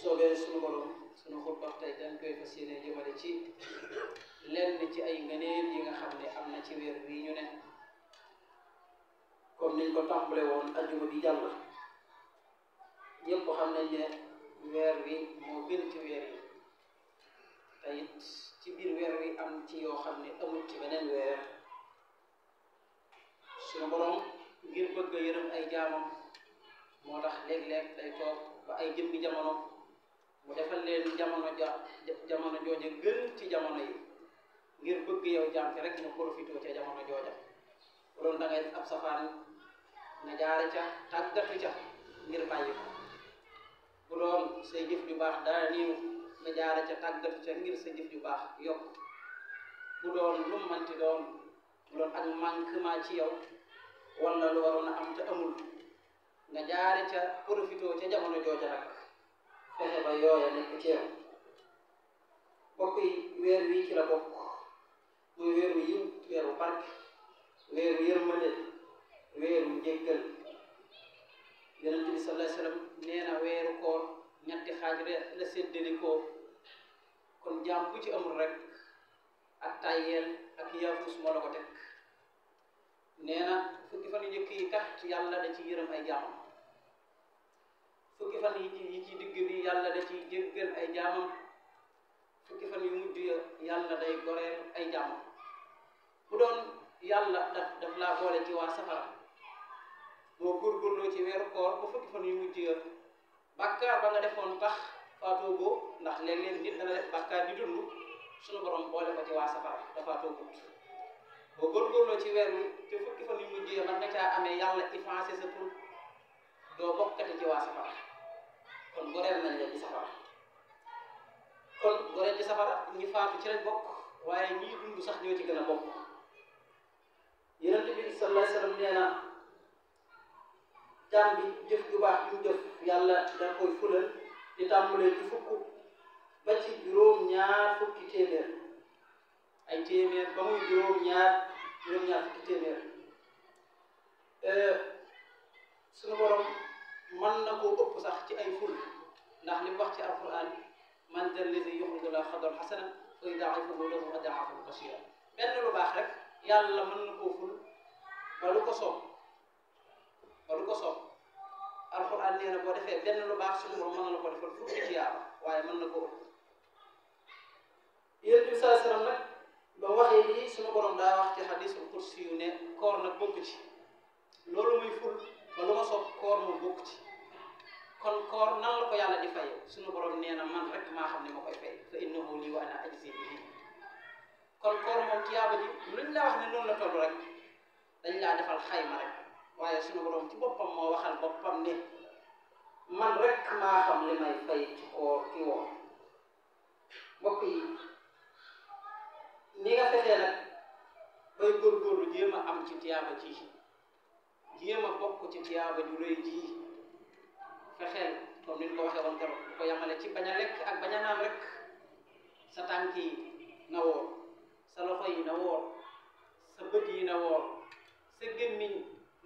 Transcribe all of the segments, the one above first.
soobee sunu borom sunu xutba tey dañ koy fas yéene jëmale ci lenn ci ay ngëneel yi nga xam ne am na ci weer wi ñu ne comme niñ ko tàmbale woon ajjuma bi jàll ñëpp xam nañ ne weer wi moo gën ci weer yi te it ci biir weer wi am ci yoo xam ne amul ci beneen weer sunu borom ngir bëgg a yërëm ay jaamam moo tax léeg-léeg day toog ba ay jëmmi jamono mu defal leen jamono jooja gën ci jamono yi ngir bëgg yow jaam ci rek nga profité ca jamono jooja bu doon da ngay def ab safaan nga jaare ca tàggatu ca ngir bàyyi ko bu doon say jëf ju baax dara niiw nga jaare ca tàggatu ca ngir sa jëf ju baax yokk bu doon lu manti doon bu doon ak manquement ci yow wala lu waroon a am te amul nga jaare ca profité ca jamono jooja nag fexe ba yooya nekk ci yow bokk yi weer wi ci la bokk muy weeru yiw weeru barke weeru yërmande weeru njéggal yonent bi sallallahu alayhi wa sallam nee na weeru koor ñetti xaaj la séddali ko kon jaam bu ci amul rek ak tàyyeel ak yaafus moo la ko teg nee na fukki fan yu njëkk yi kat yàlla da ci yërëm ay jaamam fukki fan yi ci digg bi yàlla da ci jéggal ay jaamam fukki fan yu mujj yàlla day goreel ay jaamam bu doon yàlla daf laa boole ci waa safara moo góorgóorloo ci weeru koor ba fukki fan yu mujj bàkkaar ba nga defoon tax faatoo boo ndax léeg-léeg nit dana def bàkkaar di dund suñu borom boole ko ci waa safara dafaatoo gut boo góorgóorloo ci weer wi te fukki fan yu mujj man nga caa amee yàlla effacé sa tur doo bokkati ci waa safara kon goreel nañ leen ci safara kon goreel ci safara ñi faatu ci lañ bokk waaye ñii dund sax ñoo ci gën a bokk yonent bi sallallahu alayhi wa sallam nee na jaam bi jëf ju baax ju jëf yàlla da koy fulal di tàmbalee ci fukk ba ci juróom-ñaar fukki téeméer ay téeméer ba muy juróom-ñaar fukki téeméer suñu borom mën na koo ëpp sax ci ay ful ndax li mu wax ci alquran man dal lazi yuqridu llaaha qardan hasanan fa yudaa'ifahu lahu ad'aafan kasiira benn lu baax rek yàlla mën na koo ful ba lu ko soob alquran nee na boo defee benn lu baax suñu borom mën na la ko defal fukki ci yàlla waaye mën na koo ëpp yonent bi sallallahu alayhi wa sallam nag ba waxee lii suñu borom daa wax ci hadiisul qudsi yu ne koor nag bokk ci loolu muy ful ba lu ma soob koor moom bokk ci kon koor nan la ko yàlla di fay suñu borom nee na man rek maa xam ne ma koy fay fa innahu lii wa ana ajzi bihi kon koor moom tiyaaba ji luñ la wax ne noonu la toll rek dañ laa defal xayma rek waaye suñu borom ci boppam moo waxal boppam ne man rek maa xam li may fay ci koor ki woor mbokk yi ni nga fexee nag bay góorgóorlu jéem a am ci tiyaaba ji jéem a bokk ci tiyaaba ju rëy ji fexeel comme ni ñu ko waxee woon keroog ko yamale ci bañ a lekk ak bañ a naan rek sa tànk yi na woor sa loxo yi na woor sa bët yi na woor sa gémmiñ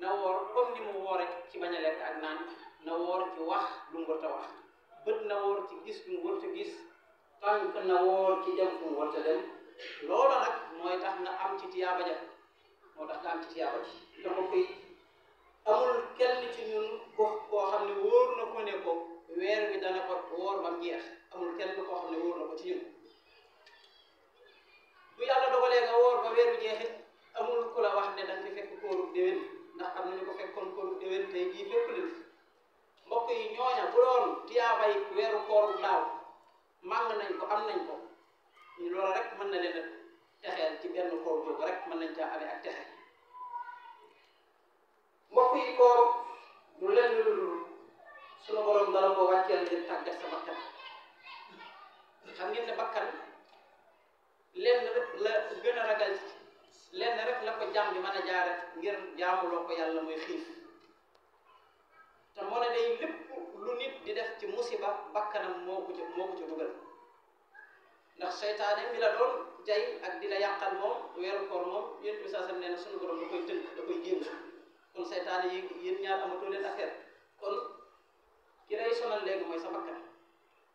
na woor comme ni mu woore ci bañ a lekk ak naan na woor ci wax lu mu warta wax bët na woor ci gis lu mu warta gis tànk na woor ci dem fu mu warta dem loola nag mooy tax nga am ci tiyaaba ja moo tax nga am ci tiyaaba ji te ko koy amul kenn ci ñun koo xam ne wóor na ko ne ko weer wi dana ko woor ba mu jeex amul kenn koo xam ne wóor na ko ci ñun bu yàlla dogalee nga woor ba weer wi jeexit amul ku la wax ne da nga fi fekk kóoru déwén ndax am nañu ko fekkoon kóoru déwén tey jii fépp leen mbokk yi ñooña bu doon tiyaabay weeru kooru daaw màng nañ ko am nañ ko ñu loola rek mën na leen a texeel ci benn koor boobu rek mën nañ caa amee ak texe mbokk yi koor du lenn lu dul sunu borom dara ko wàcceel ngir ngir jaamuloo ko yàlla mooy xiif te moo ne day lépp lu nit di def ci musiba bakkanam moo ko ci dugal ndax seytaane mi la doon jay ak di la yàqal moom weeru koor moom yéen bi saa sam nee na suñu borom da koy tënk da koy jéng kon seytaane yi yéen ñaar amatoo leen affaire kon ki lay sonal léegi mooy sa bakkan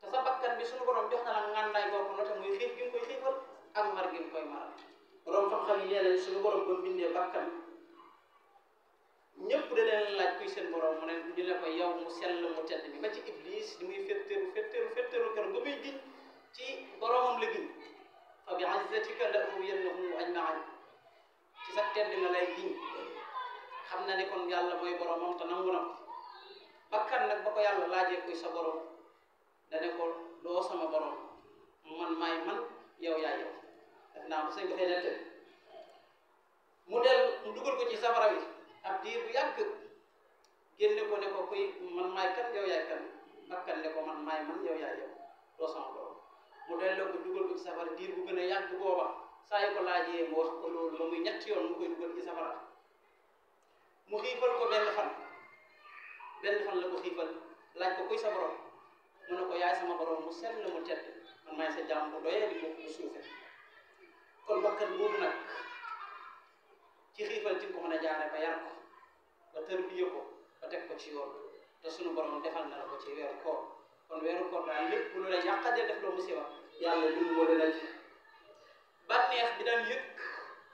te sa bakkan bi suñu borom jox na la ngàndaay boo ko noté muy xiif gi nga koy xiifal ak mar gi nga koy maral borom xam-xam yi nee nañ suñu borom ba bindee bakkan ñëpp da leen laaj kuy seen borom mu ne ñu ne ko yow mu sell mu tedd bi ba ci iblis di muy fetteeru kër ba muy giñ ci boromam la giñ fa bi izzatika la ughwiyannahum ajma'in ci sa tedd nga lay giñ xam na ne kon yàlla mooy boromam te nangu na ko bakkan nag ba ko yàlla laajee kuy sa borom dane ko doo sama borom man maay man yow yaay yow def naa ko sañ ko fay nette mu dugal ko ci safara wi ab diir bu yàgg génne ko ne ko kuy man maay kan yow yaay kan bakkan ne ko man maay man yow yaay yow doo sama borom mu delloo ko dugal ko ci safara diir bu gën a yàgg booba saa yu ko laajee mu wax ko loolu ba muy ñetti yoon mu koy dugal ci safara mu xiifal ko benn fan la ko xiifal laaj ko kuy sa borom mu ne ko yaay sama borom mu sell mu tedd man maay sa jaam bu doyee di ko bu suufe kon bakkan boobu nag ci xiifal ci nga ko mën a jaare ba yar ko ba tërbiye ko ba teg ko ci yoon te sunu borom defal na la ko ci weeru koor kon weeru koor daal lépp lu la yàqadee def loo musiba yàlla lu mu wala la ci bànneex bi daan yëg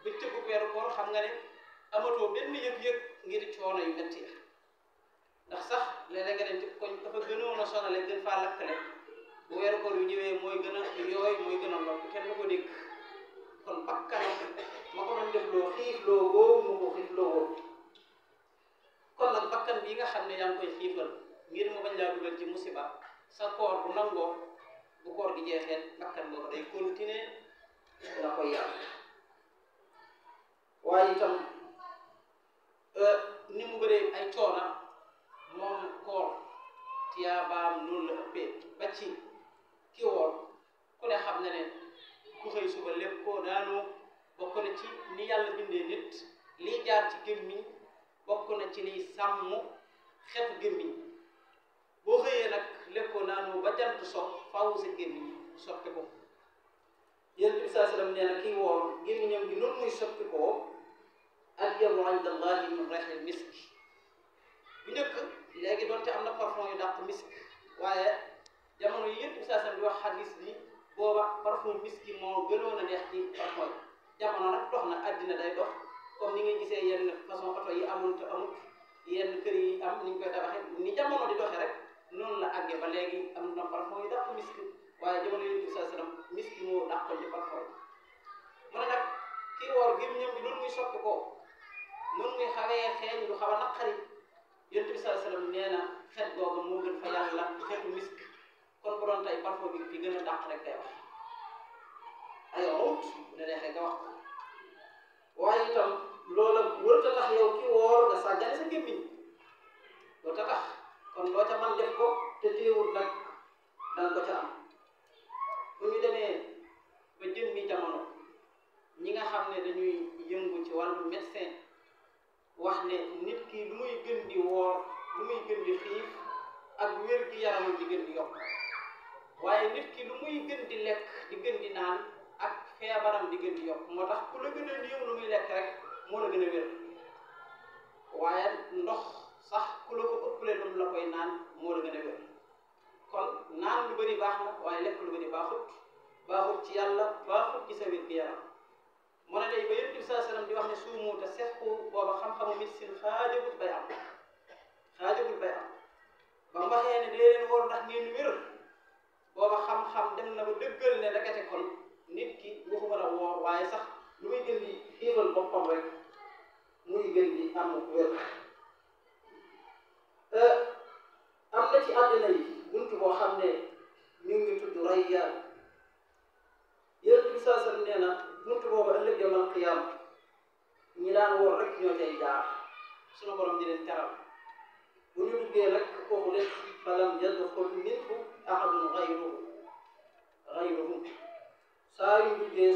ba tëggu weeru koor xam nga ne amatoo benn yëg-yëg ngir coono yu metti ndax sax léeg-léeg nga dem ci koñ dafa gënoon a sonale gën faa lakkale bu weeru koor yu ñëwee mooy gën a yooy mooy gën a lott kenn du ko dégg kon bakkanam ma ko doon def loo xiif loo wóowu ma ko xiif loo wóowu kon nag bakkan bii nga xam ne yaa ngi koy xiifal ngir mu bañ laa dugal ci musiba sa koor bu nangoo bu koor gi jeexee bakkan boobu day continuer la koy yàq waaye itam ni mu bëree ay coona moom koor tiyaabaam noonu la ëppee ba ci ki woor ku ne xam ne ne ku xëy suba lépp koo daanoo bokk na ci ni yàlla bindee nit liy jaar ci gémmiñ bokk na ci liy sàmm xetu gémmiñ boo xëyee nag lekkoo naanoo ba jant so faaw sa gémmiñ soppi ko Yonent bi sallallahu alayhi wa sallam nee na kii woor gémmiñam gi noonu muy soppi ko atyabu inda Allahi min rihil misk bu njëkk léegi doonte am na parfum yu dàq misk waaye jamono yi Yonent bi sallallahu alayhi wa sallam di wax xadis bi booba parfum miski moo gënoon a neex ci parfum yi jamono nag dox na àddina day dox comme ni nga gisee yenn façon oto yi amul te amut yenn kër yi am ni ñu koy tabaxee ni jamono di doxee rek noonu la àggee ba léegi am na parfum yi dàq miski waaye jamono Yonent bi sallallahu alayhi wa sallam miski moo dàqal ci parfum yi mu ne nag kii woor gémmiñam bi noonu muy soppi ko noonu muy xawee xeeñ lu xaw a naqari Yonent bi sallallahu alayhi wa sallam nee na xet googu moo gën fa yàlla xetu misk kon bu doon tey parfum bi fi gën a dàq rek kay wax ay wut bu ne neexee nga wax ko waaye itam loola warut a tax yow ki woor nga sàggane sa gémmiñ warut a tax kon loo ca man def ko te téewul nag danga ko ca am bu ñu demee ba jëmmi jamono ñi nga xam ne dañuy yëngu ci wàllu médecin wax ne nit ki lu muy gën di woor lu muy gën di xiif ak wér gi yaramam di gën di yokk waaye nit ki lu muy gën di lekk di gën di naan ak feebaram di gën di yokk moo tax ku la gën a néew lu muy lekk rek moo la gën a wér waaye ndox sax ku la ko ëppale lu la koy naan moo la gën a wér kon naan lu bëri baax na waaye lekk lu bëri baaxut ci yàlla baaxut ci sa wér gi yaram moo ne day ba Yonent bi sallallahu alayhi wa sallam di wax ne suumu te sequ booba xam-xamu médecine xaajagul bay am ba mu waxee ne dee leen woor ndax ngeen wér booba xam-xam dem na ba dëggal ne dakate kon nit ki waxuma la woor waaye sax lu muy gën di xiifal boppam rek muy gën di am wér am na ci àddina yi buntu boo xam ne ñu ngi tudd Rayyaan Yonent bi sallallahu alayhi wa sallam nee na buntu boobu ëllëg yawmal qiyaam ñi daan woor rek ñoo cay jaar sunu borom di leen teral bu ñu duggee rek kooku def falam yadxul minhu ahadun gayruhum saa yu duggee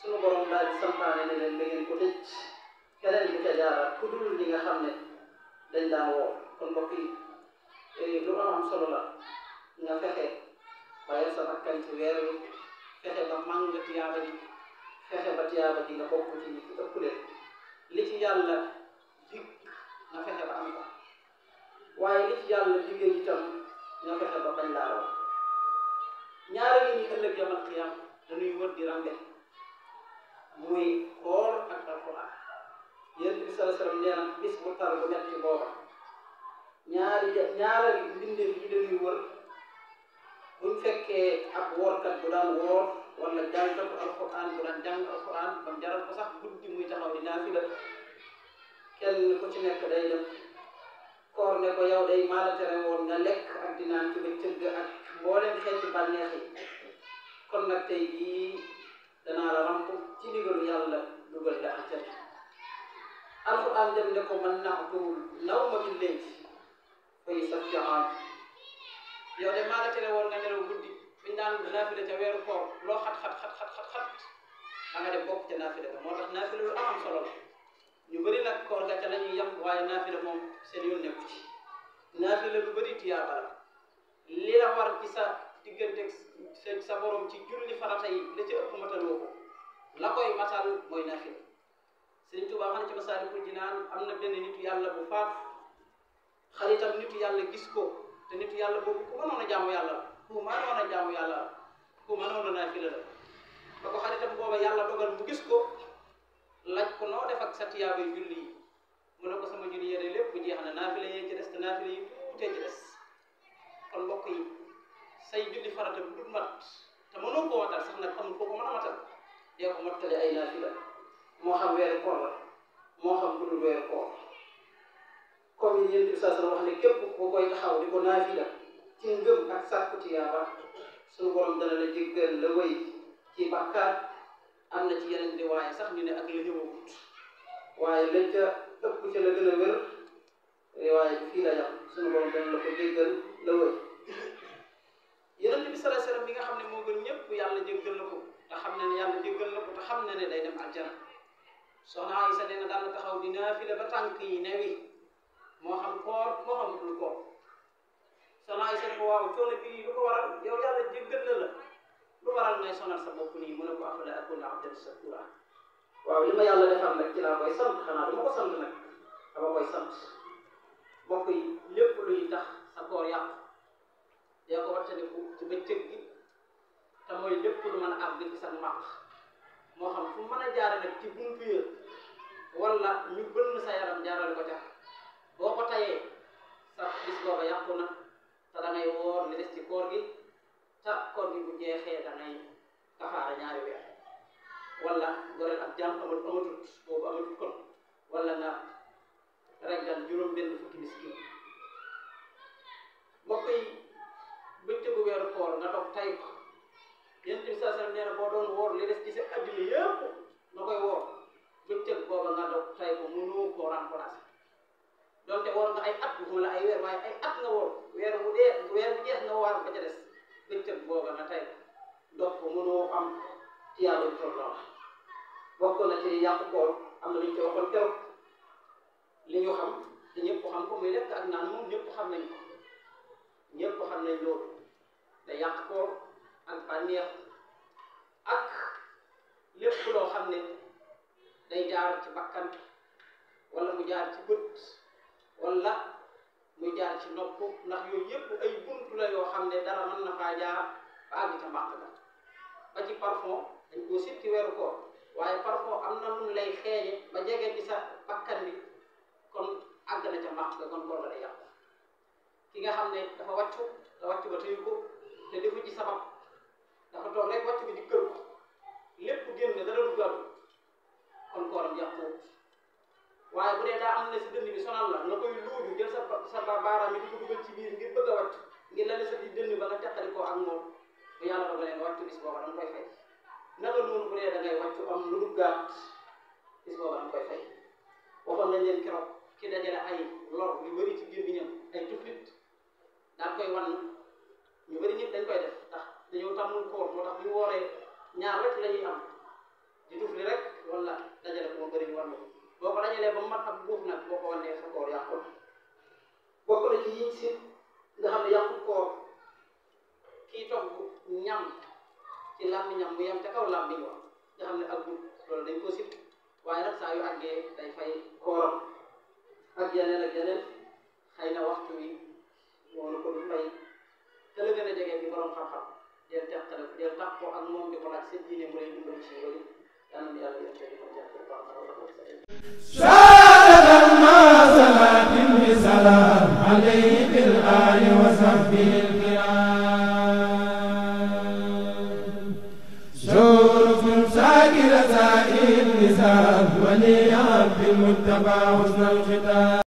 sunu borom daal di santaane ne leen da ngeen ko tëj keneen leneen bu ca jaaraat ku dul li nga xam ne dañ daan woor kon mbokk yi lu am solo la nga fexe ba yar sa bakkan ci weer wi fexe ba màng tiyaaba ji fexe ba tiyaaba ji nga bokk ci ñi ci ëppale li ci yàlla dig nga fexe ba am ko waaye li ci yàlla diggee itam nga fexe ba bañ laa raw ñaari ngi ñi ëllëg yamal xiyam dañuy wër di rambe muy koor ak alquran yonent bi sallallahu alayhi wasallam nee na bis bu tar bu metti booba ñaari mbindeef yi dañuy wër buñ fekkee ab woorkat bu daan woor wala jàngkatu alquran bu daan jàng alquran bam jaral ko sax guddi muy taxaw di naafila kenn ku ci nekk day dem koor ne ko yow day maa la tere woon nga lekk ak di naan ci bëccëg ak mbooleem xeeti bànneex yi kon nag tey jii danaa la ramp ci ndigalu yàlla dugal la àjjana alquran dem ne ko man na'tul nawma bil layl fa yusabbihan yow de maa la tere woon nga nelaw guddi biñ daan naafila ca weeru koor loo xat da nga dem bokk ca naafila ga moo tax naafila lu am solo la ñu bëri nag koor ga ca la ñuy yem waaye naafila moom seen yoon nekku ci naafila lu bëri tiyaaba la li la war ci sa diggante sa borom ci julli farata yi la ci ëpp mataloo ko la koy matal mooy naafila Sëriñ Tuubaa xam ne ci Masaalikul Jinaan am na benn nitu yàlla bu faatu xaritam nitu yàlla gis ko te nitu yàlla boobu ku mënoon a jaamu yàlla la ku mënoon a naafila la ba ko xaritam booba yàlla dogal mu gis ko laaj ko noo def ak sa tiyaabay julli yi mu ne ko sama julli yére lépp jeex na naafila yee ci des te naafila yi tuutee ci des kon mbokk yi say julli farata bu dul mat te mënoo koo matal sax nag amul foo ko mën a matal dee ko mottale ay naafila moo xam weeru koor la moo xam bu dul weeru koor comme yi yéen saa wax ne képp ku koy taxaw di ko naafila ci ngëm ak sàkku tiyaaba suñu borom dana la jéggal la wéy ci bàkkaar am na ci yeneen di waaye sax ñu ne ak la ñëwagut waaye lañ ca ëpp ca la gën a wér waaye fii la yam suñu borom dana la ko jéggal la wéy yonent bi sallallahu alayhi wasallam bi nga xam ne moo gën ñëpp yàlla jéggal na ko te xam ne ne yàlla jéggal na ko te xam ne ne day dem aljana soxna Aysa nee na daan na taxaw di naafila ba tànk yi newi moo xam koor moo xam dul koor soxna Aysa ne ko waaw coono bii lu ko waral yow yàlla jéggal na la lu waral ngay sonal sa bopp nii mu ne ko afala akuna abdan shakura waaw li ma yàlla defal nag ci laa koy sant xanaa du ma ko sant nag dama koy sant mbokk yi lépp luy tax sa koor yàqu dee ko wattandiku ci bëccëg gi te mooy lépp lu mën a àgg ci sa mbaq moo xam fu mën a jaare nag ci buntu ya wala ñu bënn sa yaram jaarale ko ca boo ko tayee sa bis booba yàqu na te da ngay woor li des ci koor gi te koor gi bu jeexee da ngay kafaara ñaari weer wala goreel ak jàmm amatut boobu amatut kon wala nga reggal juróom-benn fukki miskin mbokk yi bëccëgu weeru koor nga dog tay ko Yonent bi sallallahu alayhi wasallam nee na boo doon woor li des ci sa àddina yëpp nga koy woor bëccëg booba nga dog tay ko mënoo koo remplacer donte woor nga ay at bu la ay weer waaye ay at nga woor weer bu jeex nga waar ba ca des bëccëg booba nga tay ko dog ko mënoo am tiyaaba bi toll noonu bokk na ci yàqu koor am na lu ñu ci waxoon keroog li ñu xam te ñëpp xam ko muy lekk ak naan moom ñëpp xam nañ ko ñëpp xam nañ loolu da yàq koor ak bànneex ak lépp loo xam ne day jaar ci bakkan wala mu jaar ci bët wala mu jaar ci nopp ndax yooyu yëpp ay buntu la yoo xam ne dara mën na faa jaar ba àgg ca mbàq ga ba ci parfum dañ koo sit ci weeru koor waaye parfum am na lu lay xeeñe ba jege ci sa bakkan bi kon àgg na ca mbàq ga kon koor la day yàqu ki nga xam ne dafa wàccu te wàccu ba tëyu ko te defu ci sabab dafa toog rek wàccu bi di kër ko lépp génn dara du gàddu kon kooram yàqu waaye bu dee daa am na si dënn bi sonal la nga koy luuju jël sa baaraam yi di ko dugal ci biir ngir bëgg a wàcc ngir la ne sa di dënn ba nga teqali koo ak moom bu yàlla dogalee nga wàccu bis booba da nga koy fay naka noonu bu dee da ngay wàccu am lu dul gàtt bis booba da nga koy fay waxoon nañ leen keroog ki dajale ay lor yu bëri ci gémmiñam ay tuflit daal koy wan ñu bëri ñëpp dañ koy def ndax dañoo tàmmul koor moo tax bu ñu wooree ñaar rek la ñuy am di tufli rek wala dajale ko moo bëri ñu war na ko boo ko dajalee ba mu mat ab buuf nag boo ko wannee sa koor yàqul bokk na ci yiñ si nga xam ne yàqul koor kii togg ñam ci làmmiñam mu yem ca kaw làmmiñ wa nga xam ne ak dugub loolu dañ ko sib waaye nag saa yu àggee day fay kooram ak yeneen xëy na waxtu wi moom ko du may te la gën a jege bi borom xam-xam del teqale del tàqoo ak moom di ko laaj seen diine mu lay dimbali ci loolu yàlla na yàlla yéen di ko jàppale baax ولي عبد المتبع حسن الختام